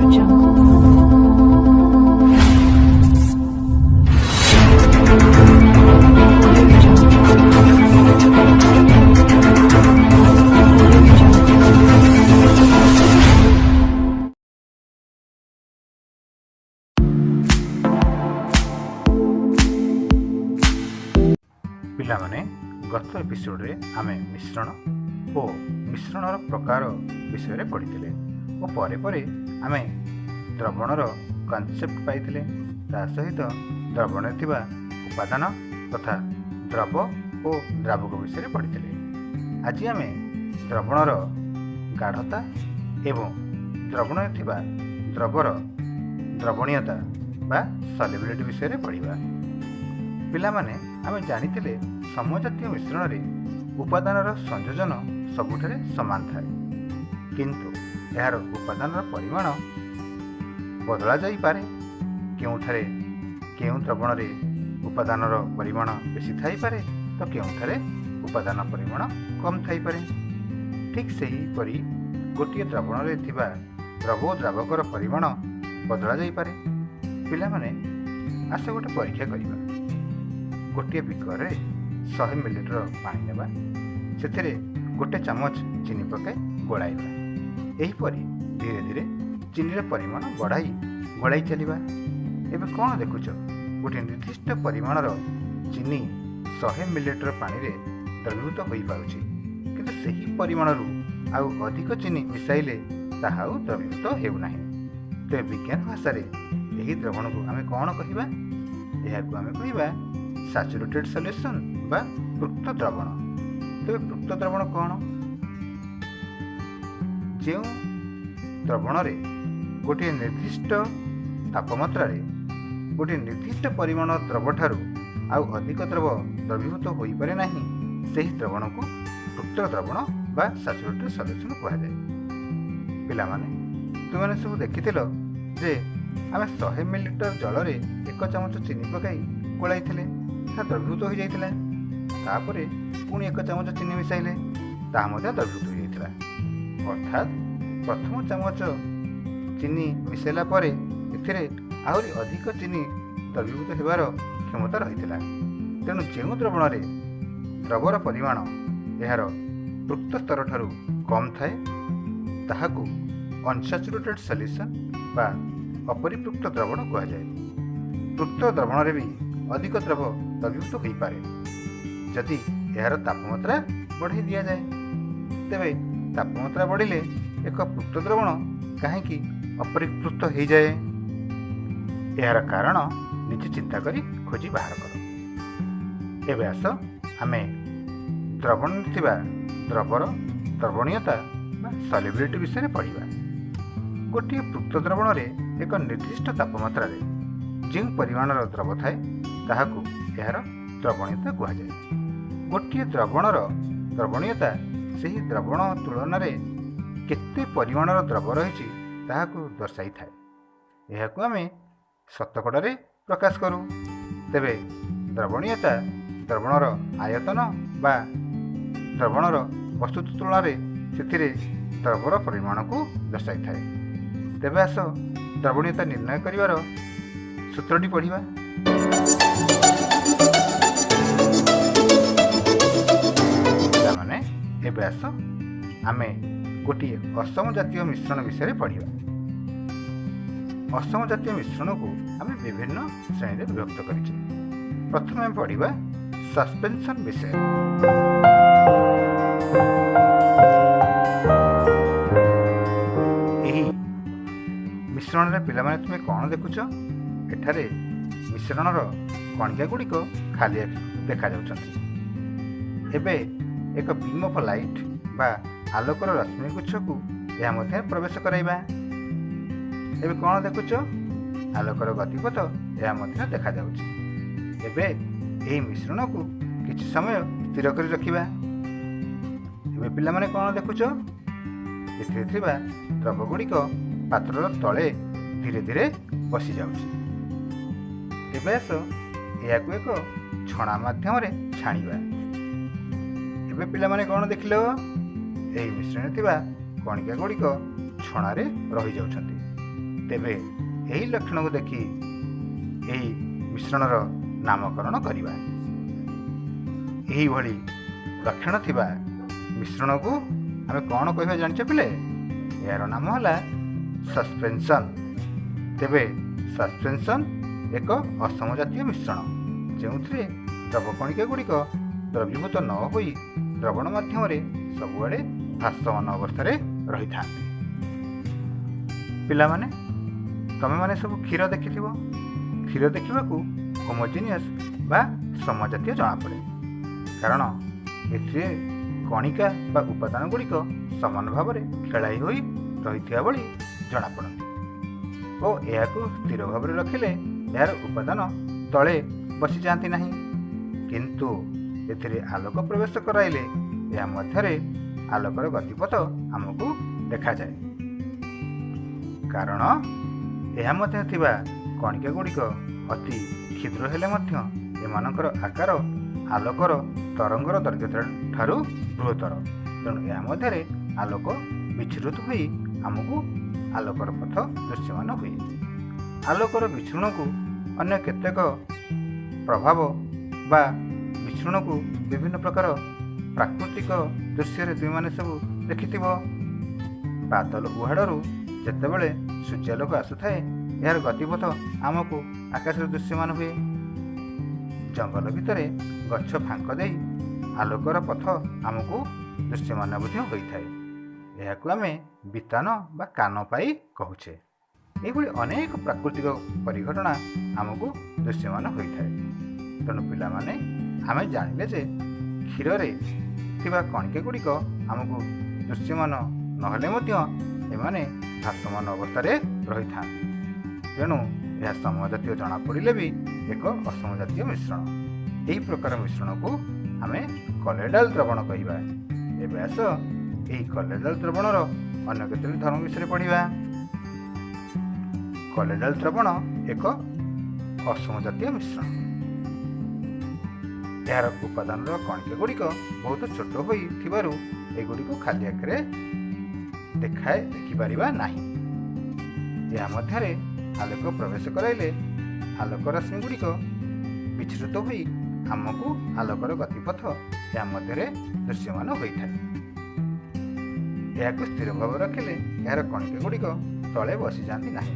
Audio Jungle. Audio Jungle. Audio Jungle. ପିଲାମାନେ, ଗତ ଏପିସୋଡ଼ରେ ଆମେ ମିଶ୍ରଣ ଓ ମିଶ୍ରଣର ପ୍ରକାର ବିଷୟରେ ପଢ଼ିଥିଲେ ଓ ପରେ ପରେ ଆମେ ଦ୍ରବଣର କନସେପ୍ଟ ପାଇଥିଲେ। ତା ସହିତ ଦ୍ରବଣରେ ଥିବା ଉପାଦାନ ତଥା ଦ୍ରବ ଓ ଦ୍ରାବକ ବିଷୟରେ ପଢ଼ିଥିଲେ। ଆଜି ଆମେ ଦ୍ରବଣର ଗାଢ଼ତା ଏବଂ ଦ୍ରବଣରେ ଥିବା ଦ୍ରବର ଦ୍ରବଣୀୟତା ବା ସଲ୍ୟୁବିଲିଟି ବିଷୟରେ ପଢ଼ିବା। ପିଲାମାନେ, ଆମେ ଜାଣିଥିଲେ ସମଜାତୀୟ ମିଶ୍ରଣରେ ଉପାଦାନର ସଂଯୋଜନ ସବୁଠାରେ ସମାନ ଥାଏ, କିନ୍ତୁ ଏହାର ଉପାଦାନର ପରିମାଣ ବଦଳାଯାଇପାରେ। କେଉଁଠାରେ କେଉଁ ଦ୍ରବଣରେ ଉପାଦାନର ପରିମାଣ ବେଶୀ ଥାଇପାରେ ତ କେଉଁଠାରେ ଉପାଦାନ ପରିମାଣ କମ୍ ଥାଇପାରେ। ଠିକ୍ ସେହିପରି ଗୋଟିଏ ଦ୍ରବଣରେ ଥିବା ଦ୍ରବ ଓ ଦ୍ରାବକର ପରିମାଣ ବଦଳାଯାଇପାରେ। ପିଲାମାନେ, ଆସ ଗୋଟେ ପରୀକ୍ଷା କରିବା। ଗୋଟିଏ ବିକରରେ 100 ମିଲିଲିଟର ପାଣି ନେବା। ସେଥିରେ ଗୋଟେ ଚାମଚ ଚିନି ପକାଇ ଗୋଳାଇବା। ଏହିପରି ଧୀରେ ଧୀରେ ଚିନିର ପରିମାଣ ବଢ଼ାଇ ଗୋଳାଇ ଚାଲିବା। ଏବେ କ'ଣ ଦେଖୁଛ? ଗୋଟିଏ ନିର୍ଦ୍ଦିଷ୍ଟ ପରିମାଣର ଚିନି 100 ମିଲିଲିଟର ପାଣିରେ ଦ୍ରବୀଭୂତ ହୋଇପାରୁଛି, କିନ୍ତୁ ସେହି ପରିମାଣରୁ ଆଉ ଅଧିକ ଚିନି ମିଶାଇଲେ ତାହା ଆଉ ଦ୍ରବୀଭୂତ ହେଉନାହିଁ। ତେବେ ବିଜ୍ଞାନ ଭାଷାରେ ଏହି ଦ୍ରବଣକୁ ଆମେ କ'ଣ କହିବା? ଏହାକୁ ଆମେ କହିବା ସାଚୁରେଟେଡ୍ ସଲ୍ୟୁସନ୍ ବା ପୃକ୍ତ ଦ୍ରବଣ। ତେବେ ପୃକ୍ତ ଦ୍ରବଣ କ'ଣ? ଯେଉଁ ଦ୍ରବଣରେ ଗୋଟିଏ ନିର୍ଦ୍ଦିଷ୍ଟ ତାପମାତ୍ରାରେ ଗୋଟିଏ ନିର୍ଦ୍ଦିଷ୍ଟ ପରିମାଣ ଦ୍ରବଠାରୁ ଆଉ ଅଧିକ ଦ୍ରବ ଦ୍ରବୀଭୂତ ହୋଇପାରେ ନାହିଁ, ସେହି ଦ୍ରବଣକୁ ପୃକ୍ତ ଦ୍ରବଣ ବା ସାଚୁରେଟେଡ୍ ସଲ୍ୟୁସନ୍ କୁହାଯାଏ। ପିଲାମାନେ, ତୁମେମାନେ ସବୁ ଦେଖିଥିଲ ଯେ ଆମେ 100 ମିଲିଲିଟର ଜଳରେ ଏକ ଚାମଚ ଚିନି ପକାଇ ଗୋଳାଇଥିଲେ, ତାହା ଦ୍ରବୀଭୂତ ହୋଇଯାଇଥିଲା। ତାପରେ ପୁଣି ଏକ ଚାମଚ ଚିନି ମିଶାଇଲେ, ତାହା ମଧ୍ୟ ଦ୍ରବୀଭୂତ ହୋଇଯାଇଥିଲା। ଅର୍ଥାତ୍ ପ୍ରଥମ ଚାମଚ ଚିନି ମିଶାଇଲା ପରେ ଏଥିରେ ଆହୁରି ଅଧିକ ଚିନି ଦ୍ରବୀଭୂତ ହେବାର କ୍ଷମତା ରହିଥିଲା। ତେଣୁ ଯେଉଁ ଦ୍ରବଣରେ ଦ୍ରବର ପରିମାଣ ଏହାର ପୃକ୍ତ ସ୍ତରଠାରୁ କମ୍ ଥାଏ, ତାହାକୁ ଅନସାଚୁରେଟେଡ୍ ସଲ୍ୟୁସନ୍ ବା ଅପରିପୃକ୍ତ ଦ୍ରବଣ କୁହାଯାଏ। ପୃକ୍ତ ଦ୍ରବଣରେ ବି ଅଧିକ ଦ୍ରବ ଦ୍ରବୀଭୂତ ହୋଇପାରେ, ଯଦି ଏହାର ତାପମାତ୍ରା ବଢ଼ାଇ ଦିଆଯାଏ। ତେବେ ତାପମାତ୍ରା ବଢ଼ିଲେ ଏକ ପୃକ୍ତ ଦ୍ରବଣ କାହିଁକି ଅପରିପୃକ୍ତ ହୋଇଯାଏ? ଏହାର କାରଣ ନିଜେ ଚିନ୍ତା କରି ଖୋଜି ବାହାର କର। ଏବେ ଆସ ଆମେ ଦ୍ରବଣରେ ଥିବା ଦ୍ରବର ଦ୍ରବଣୀୟତା ବା ସଲ୍ୟୁବିଲିଟି ବିଷୟରେ ପଢ଼ିବା। ଗୋଟିଏ ପୃକ୍ତ ଦ୍ରବଣରେ ଏକ ନିର୍ଦ୍ଦିଷ୍ଟ ତାପମାତ୍ରାରେ ଯେଉଁ ପରିମାଣର ଦ୍ରବ ଥାଏ, ତାହାକୁ ଏହାର ଦ୍ରବଣୀୟତା କୁହାଯାଏ। ଗୋଟିଏ ଦ୍ରବଣର ଦ୍ରବଣୀୟତା ସେହି ଦ୍ରବଣ ତୁଳନାରେ କେତେ ପରିମାଣର ଦ୍ରବ ରହିଛି, ତାହାକୁ ଦର୍ଶାଇଥାଏ। ଏହାକୁ ଆମେ ଶତକଡ଼ାରେ ପ୍ରକାଶ କରୁ। ତେବେ ଦ୍ରବଣୀୟତା ଦ୍ରବଣର ଆୟତନ ବା ଦ୍ରବଣର ବସ୍ତୁ ତୁଳନାରେ ସେଥିରେ ଦ୍ରବର ପରିମାଣକୁ ଦର୍ଶାଇଥାଏ। ତେବେ ଆସ ଦ୍ରବଣୀୟତା ନିର୍ଣ୍ଣୟ କରିବାର ସୂତ୍ରଟି ପଢ଼ିବା। ପିଲାମାନେ, ଏବେ ଆସ ଆମେ ଗୋଟିଏ ଅସମ ଜାତୀୟ ମିଶ୍ରଣ ବିଷୟରେ ପଢ଼ିବା। ଅସମ ଜାତୀୟ ମିଶ୍ରଣକୁ ଆମେ ବିଭିନ୍ନ ଶ୍ରେଣୀରେ ବିଭକ୍ତ କରିଛେ। ପ୍ରଥମେ ଆମେ ପଢ଼ିବା ସସ୍ପେନ୍ସନ୍ ବିଷୟରେ। ଏହି ମିଶ୍ରଣରେ ପିଲାମାନେ ତୁମେ କ'ଣ ଦେଖୁଛ? ଏଠାରେ ମିଶ୍ରଣର କଣିକା ଗୁଡ଼ିକ ଖାଲି ଆଖି ଦେଖାଯାଉଛନ୍ତି। ଏବେ ଏକ ବିମ୍ ଅଫ୍ ଲାଇଟ୍ ବା ଆଲୋକର ରଶ୍ମି ଗୁଚ୍ଛକୁ ଏହା ମଧ୍ୟରେ ପ୍ରବେଶ କରାଇବା। ଏବେ କ'ଣ ଦେଖୁଛ? ଆଲୋକର ଗତିପଥ ଏହା ମଧ୍ୟରେ ଦେଖାଯାଉଛି। ଏବେ ଏହି ମିଶ୍ରଣକୁ କିଛି ସମୟ ସ୍ଥିର କରି ରଖିବା। ଏବେ ପିଲାମାନେ କ'ଣ ଦେଖୁଛ? ଏଥିରେ ଥିବା ଦ୍ରବ ଗୁଡ଼ିକ ପାତ୍ରର ତଳେ ଧୀରେ ଧୀରେ ବସିଯାଉଛି। ଏବେ ଆସ ଏହାକୁ ଏକ ଛଣା ମାଧ୍ୟମରେ ଛାଣିବା। ଏବେ ପିଲାମାନେ କ'ଣ ଦେଖିଲ? ଏହି ମିଶ୍ରଣରେ ଥିବା କଣିକା ଗୁଡ଼ିକ ଛଣାରେ ରହିଯାଉଛନ୍ତି। ତେବେ ଏହି ଲକ୍ଷଣକୁ ଦେଖି ଏହି ମିଶ୍ରଣର ନାମକରଣ କରିବା। ଏହିଭଳି ଲକ୍ଷଣ ଥିବା ମିଶ୍ରଣକୁ ଆମେ କ'ଣ କହିବା ଜାଣିଛ ପିଲେ? ଏହାର ନାମ ହେଲା ସସ୍ପେନ୍ସନ୍। ତେବେ ସସ୍ପେନ୍ସନ୍ ଏକ ଅସମଜାତୀୟ ମିଶ୍ରଣ, ଯେଉଁଥିରେ ଦ୍ରବ କଣିକା ଗୁଡ଼ିକ ଦ୍ରବୀଭୂତ ନ ହୋଇ ଦ୍ରବଣ ମାଧ୍ୟମରେ ସବୁଆଡ଼େ ଭାସମାନ ଅବସ୍ଥାରେ ରହିଥାନ୍ତି। ପିଲାମାନେ, ତମେମାନେ ସବୁ କ୍ଷୀର ଦେଖିଥିବ। କ୍ଷୀର ଦେଖିବାକୁ ହୋମୋଜିନିୟସ୍ ବା ସମଜାତୀୟ ଜଣାପଡ଼େ, କାରଣ ଏଥିରେ କଣିକା ବା ଉପାଦାନ ଗୁଡ଼ିକ ସମାନ ଭାବରେ ଖେଳାଇ ହୋଇ ରହିଥିବା ଭଳି ଜଣାପଡ଼ନ୍ତି ଓ ଏହାକୁ ସ୍ଥିର ଭାବରେ ରଖିଲେ ଏହାର ଉପାଦାନ ତଳେ ବସିଯାଆନ୍ତି ନାହିଁ। କିନ୍ତୁ ଏଥିରେ ଆଲୋକ ପ୍ରବେଶ କରାଇଲେ ଏହା ମଧ୍ୟରେ ଆଲୋକର ଗତିପଥ ଆମକୁ ଦେଖାଯାଏ, କାରଣ ଏହା ମଧ୍ୟରେ ଥିବା କଣିକା ଗୁଡ଼ିକ ଅତି କ୍ଷୁଦ୍ର ହେଲେ ମଧ୍ୟ ଏମାନଙ୍କର ଆକାର ଆଲୋକର ତରଙ୍ଗର ଦୈର୍ଘ୍ୟ ଠାରୁ ବୃହତ୍ତର। ତେଣୁ ଏହା ମଧ୍ୟରେ ଆଲୋକ ବିଚ୍ଛୁରିତ ହୋଇ ଆମକୁ ଆଲୋକର ପଥ ଦୃଶ୍ୟମାନ ହୁଏ। ଆଲୋକର ବିଚ୍ଛୁରଣକୁ ଅନ୍ୟ କେତେକ ପ୍ରଭାବ ବା ବିଚ୍ଛୁରଣକୁ ବିଭିନ୍ନ ପ୍ରକାର ପ୍ରାକୃତିକ ଦୃଶ୍ୟରେ ତୁମେମାନେ ସବୁ ଦେଖିଥିବ। ବାଦଲ ଉହାଡ଼ରୁ ଯେତେବେଳେ ସୂର୍ଯ୍ୟାଲୋକ ଆସୁଥାଏ, ଏହାର ଗତିପଥ ଆମକୁ ଆକାଶରେ ଦୃଶ୍ୟମାନ ହୁଏ। ଜଙ୍ଗଲ ଭିତରେ ଗଛ ଫାଙ୍କ ଦେଇ ଆଲୋକର ପଥ ଆମକୁ ଦୃଶ୍ୟମାନ ମଧ୍ୟ ହୋଇଥାଏ। ଏହାକୁ ଆମେ ବିତାନ ବା କାନ ପାଇ କହୁଛେ। ଏହିଭଳି ଅନେକ ପ୍ରାକୃତିକ ପରିଘଟଣା ଆମକୁ ଦୃଶ୍ୟମାନ ହୋଇଥାଏ। ତେଣୁ ପିଲାମାନେ, ଆମେ ଜାଣିଲେ ଯେ କ୍ଷୀରରେ ଥିବା କଣିକା ଗୁଡ଼ିକ ଆମକୁ ଦୃଶ୍ୟମାନ ନହେଲେ ମଧ୍ୟ ଏମାନେ ଭାସମାନ ଅବସ୍ଥାରେ ରହିଥାନ୍ତି। ତେଣୁ ଏହା ସମଜାତୀୟ ଜଣାପଡ଼ିଲେ ବି ଏକ ଅସମଜାତୀୟ ମିଶ୍ରଣ। ଏହି ପ୍ରକାର ମିଶ୍ରଣକୁ ଆମେ କଲେଡାଲ ଦ୍ରବଣ କହିବା। ଏବେ ଆସ, ଏହି କଲେଡାଲ ଦ୍ରବଣର ଅନ୍ୟ କେତୋଟି ଧର୍ମ ବିଷୟରେ ପଢ଼ିବା। କଲେଡାଲ ଦ୍ରବଣ ଏକ ଅସମଜାତୀୟ ମିଶ୍ରଣ। ଏହାର ଉପାଦାନର କଣିକା ଗୁଡ଼ିକ ବହୁତ ଛୋଟ ହୋଇଥିବାରୁ ଏଗୁଡ଼ିକୁ ଖାଲି ଆଖିରେ ଦେଖିପାରିବା ନାହିଁ। ଏହା ମଧ୍ୟରେ ଆଲୋକ ପ୍ରବେଶ କରାଇଲେ ଆଲୋକ ରଶ୍ମି ଗୁଡ଼ିକ ବିଚ୍ଛୁରିତ ହୋଇ ଆମକୁ ଆଲୋକର ଗତିପଥ ଏହା ମଧ୍ୟରେ ଦୃଶ୍ୟମାନ ହୋଇଥାଏ। ଏହାକୁ ସ୍ଥିର ଭାବେ ରଖିଲେ ଏହାର କଣିକା ଗୁଡ଼ିକ ତଳେ ବସିଯାଆନ୍ତି ନାହିଁ।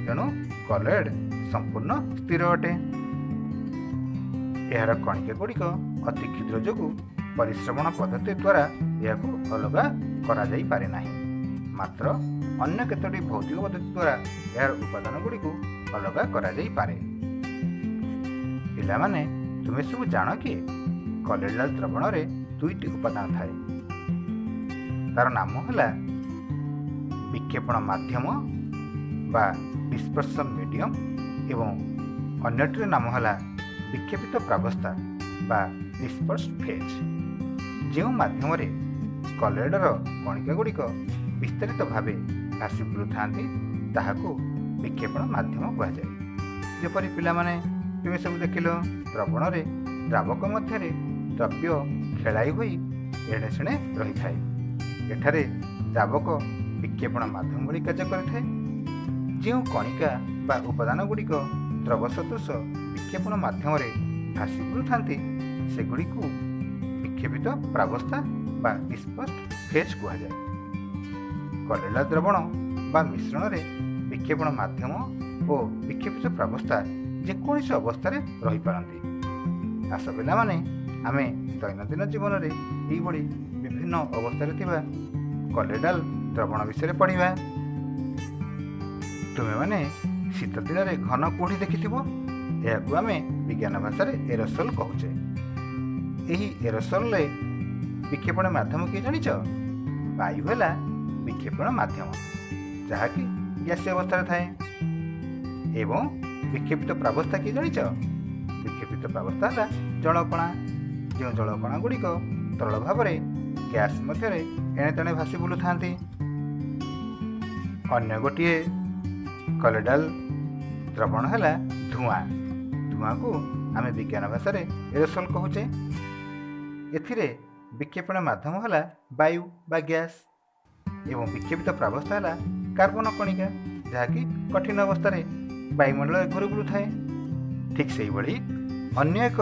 ତେଣୁ କଲଏଡ୍ ସମ୍ପୂର୍ଣ୍ଣ ସ୍ଥିର ଅଟେ। ଏହାର କଣିକା ଗୁଡ଼ିକ ଅତି କ୍ଷୁଦ୍ର ଯୋଗୁଁ ପରିଶ୍ରବଣ ପଦ୍ଧତି ଦ୍ୱାରା ଏହାକୁ ଅଲଗା କରାଯାଇପାରେ ନାହିଁ। ମାତ୍ର ଅନ୍ୟ କେତୋଟି ଭୌତିକ ପଦ୍ଧତି ଦ୍ୱାରା ଏହାର ଉପାଦାନ ଗୁଡ଼ିକୁ ଅଲଗା କରାଯାଇପାରେ। ପିଲାମାନେ, ତୁମେ ସବୁ ଜାଣ କି କଲେଡାଲ ଦ୍ରବଣରେ ଦୁଇଟି ଉପାଦାନ ଥାଏ? ତାର ନାମ ହେଲା ବିକ୍ଷେପଣ ମାଧ୍ୟମ ବା ଡିସ୍ପର୍ସନ୍ ମିଡ଼ିୟମ୍ ଏବଂ ଅନ୍ୟଟିର ନାମ ହେଲା ବିକ୍ଷେପିତ ପ୍ରାବସ୍ଥା ବା ଡିସ୍ପର୍ସ ଫେଜ୍। ଯେଉଁ ମାଧ୍ୟମରେ କଲେଡର କଣିକା ଗୁଡ଼ିକ ବିସ୍ତାରିତ ଭାବେ ଭାସି ବୁଲୁଥାନ୍ତି, ତାହାକୁ ବିକ୍ଷେପଣ ମାଧ୍ୟମ କୁହାଯାଏ। ଯେପରି ପିଲାମାନେ, ତୁମେ ସବୁ ଦେଖିଲ, ଦ୍ରବଣରେ ଦ୍ରାବକ ମଧ୍ୟରେ ଦ୍ରବ୍ୟ ଖେଳାଇ ହୋଇ ଏଣେ ସେଣେ ରହିଥାଏ। ଏଠାରେ ଦ୍ରାବକ ବିକ୍ଷେପଣ ମାଧ୍ୟମ ଭଳି କାର୍ଯ୍ୟ କରିଥାଏ। ଯେଉଁ କଣିକା ବା ଉପାଦାନ ଗୁଡ଼ିକ ଦ୍ରବ ସଦୃଶ ବିକ୍ଷେପଣ ମାଧ୍ୟମରେ ଭାସି ବୁଲୁଥାନ୍ତି, ସେଗୁଡ଼ିକୁ ବିକ୍ଷେପିତ ପ୍ରାବସ୍ଥା ବା ଡିସ୍ପର୍ସଡ ଫେଜ୍ କୁହାଯାଏ। କଲେଡାଲ ଦ୍ରବଣ ବା ମିଶ୍ରଣରେ ବିକ୍ଷେପଣ ମାଧ୍ୟମ ଓ ବିକ୍ଷେପିତ ପ୍ରାବସ୍ଥା ଯେକୌଣସି ଅବସ୍ଥାରେ ରହିପାରନ୍ତି। ଆସ ପିଲାମାନେ, ଆମେ ଦୈନନ୍ଦିନ ଜୀବନରେ ଏଇଭଳି ବିଭିନ୍ନ ଅବସ୍ଥାରେ ଥିବା କଲେଡାଲ ଦ୍ରବଣ ବିଷୟରେ ପଢ଼ିବା। ତୁମେମାନେ ଶୀତ ଦିନରେ ଘନ କୁହୁଡ଼ି ଦେଖିଥିବ। ଏହାକୁ ଆମେ ବିଜ୍ଞାନ ଭାଷାରେ ଏରୋସୋଲ କହୁଛେ। ଏହି ଏରୋସୋଲରେ ବିକ୍ଷେପଣ ମାଧ୍ୟମ କିଏ ଜାଣିଛ? ବାୟୁ ହେଲା ବିକ୍ଷେପଣ ମାଧ୍ୟମ, ଯାହାକି ଗ୍ୟାସୀୟ ଅବସ୍ଥାରେ ଥାଏ। ଏବଂ ବିକ୍ଷେପିତ ପ୍ରାବସ୍ଥା କିଏ ଜାଣିଛ? ବିକ୍ଷେପିତ ପ୍ରାବସ୍ଥା ହେଲା ଜଳକଣା, ଯେଉଁ ଜଳକଣା ଗୁଡ଼ିକ ତରଳ ଭାବରେ ଗ୍ୟାସ୍ ମଧ୍ୟରେ ଏଣେ ତେଣେ ଭାସି ବୁଲୁଥାନ୍ତି। ଅନ୍ୟ ଗୋଟିଏ କଲେଡାଲ ଦ୍ରବଣ ହେଲା ଧୂଆଁ। ଧୂଆଁକୁ ଆମେ ବିଜ୍ଞାନ ଭାଷାରେ ଏରୋସୋଲ କହୁଛେ। ଏଥିରେ ବିକ୍ଷେପଣ ମାଧ୍ୟମ ହେଲା ବାୟୁ ବା ଗ୍ୟାସ୍ ଏବଂ ବିକ୍ଷେପିତ ପ୍ରାବସ୍ଥା ହେଲା କାର୍ବନ କଣିକା। ଯାହାକି କଠିନ ଅବସ୍ଥାରେ ବାୟୁମଣ୍ଡଳରେ ଘୁରି ବୁଲୁଥାଏ। ଠିକ୍ ସେଇଭଳି ଅନ୍ୟ ଏକ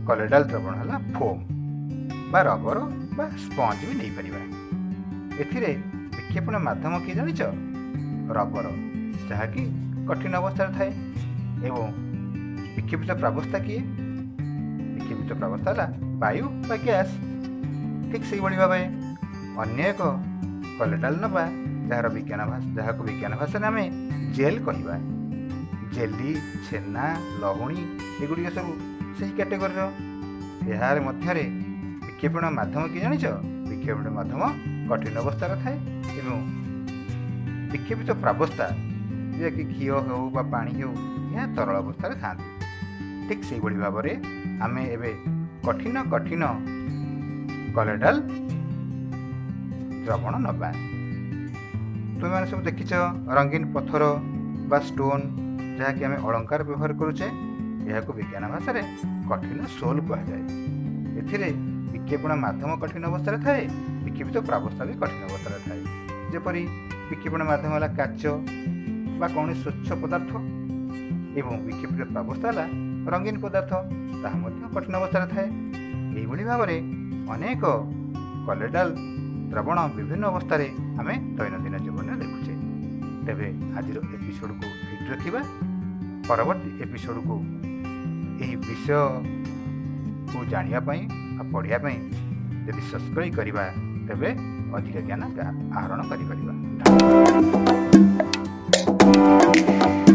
କଲଏଡାଲ ଦ୍ରବଣ ହେଲା ଫୋମ୍ ବା ରବର ବା ସ୍ପଞ୍ଜ ବି ନେଇପାରିବା। ଏଥିରେ ବିକ୍ଷେପଣ ମାଧ୍ୟମ କିଏ ଜାଣିଛ? ରବର, ଯାହାକି କଠିନ ଅବସ୍ଥାରେ ଥାଏ। ଏବଂ ବିକ୍ଷେପିତ ପ୍ରାବସ୍ଥା କିଏ? ବିକ୍ଷେପିତ ପ୍ରାବସ୍ଥା ହେଲା ବାୟୁ ବା ଗ୍ୟାସ୍। ଠିକ୍ ସେଇଭଳି ଭାବେ ଅନ୍ୟ ଏକ କଲଏଡାଲ ନେବା, ଯାହାକୁ ବିଜ୍ଞାନ ଭାଷାରେ ଆମେ ଜେଲ୍ କହିବା। ଜେଲି, ଛେନା, ଲହୁଣୀ ଏଗୁଡ଼ିକ ସବୁ ସେହି କ୍ୟାଟେଗୋରୀର। ଏହାର ମଧ୍ୟରେ ବିକ୍ଷେପଣ ମାଧ୍ୟମ କିଏ ଜାଣିଛ? ବିକ୍ଷେପଣ ମାଧ୍ୟମ କଠିନ ଅବସ୍ଥାରେ ଥାଏ ଏବଂ ବିକ୍ଷେପିତ ପ୍ରାବସ୍ଥା, ଯାହାକି ଘିଅ ହେଉ ବା ପାଣି ହେଉ, ଏହା ତରଳ ଅବସ୍ଥାରେ ଥାଆନ୍ତି। ଠିକ୍ ସେଇଭଳି ଭାବରେ ଆମେ ଏବେ କଠିନ କଠିନ କଲଏଡାଲ ଦ୍ରବଣ ନେବା। ତୁମେମାନେ ସବୁ ଦେଖିଛ ରଙ୍ଗୀନ ପଥର ବା ଷ୍ଟୋନ୍, ଯାହାକି ଆମେ ଅଳଙ୍କାର ବ୍ୟବହାର କରୁଛେ। ଏହାକୁ ବିଜ୍ଞାନ ଭାଷାରେ କଠିନ ସୋଲ୍ କୁହାଯାଏ। ଏଥିରେ ବିକ୍ଷେପଣ ମାଧ୍ୟମ କଠିନ ଅବସ୍ଥାରେ ଥାଏ, ବିକ୍ଷେପିତ ପ୍ରାବସ୍ଥା ବି କଠିନ ଅବସ୍ଥାରେ ଥାଏ। ଯେପରି ବିକ୍ଷେପଣ ମାଧ୍ୟମ ହେଲା କାଚ ବା କୌଣସି ସ୍ୱଚ୍ଛ ପଦାର୍ଥ ଏବଂ ବିକ୍ଷେପିତ ପ୍ରାବସ୍ଥା ହେଲା ରଙ୍ଗୀନ ପଦାର୍ଥ, ତାହା ମଧ୍ୟ କଠିନ ଅବସ୍ଥାରେ ଥାଏ। ଏହିଭଳି ଭାବରେ ଅନେକ କଲଏଡାଲ ଦ୍ରବଣ ବିଭିନ୍ନ ଅବସ୍ଥାରେ ଆମେ ଦୈନନ୍ଦିନ ଜୀବନରେ ଦେଖୁଛେ। ତେବେ ଆଜିର ଏପିସୋଡ଼କୁ ଏଇଠି ରଖିବା। ପରବର୍ତ୍ତୀ ଏପିସୋଡ଼କୁ ଏହି ବିଷୟକୁ ଜାଣିବା ପାଇଁ ଆଉ ପଢ଼ିବା ପାଇଁ ଯଦି ସବସ୍କ୍ରାଇବ୍ କରିବା, ତେବେ ଅଧିକ ଜ୍ଞାନ ଆହରଣ କରିପାରିବା। ଧନ୍ୟବାଦ।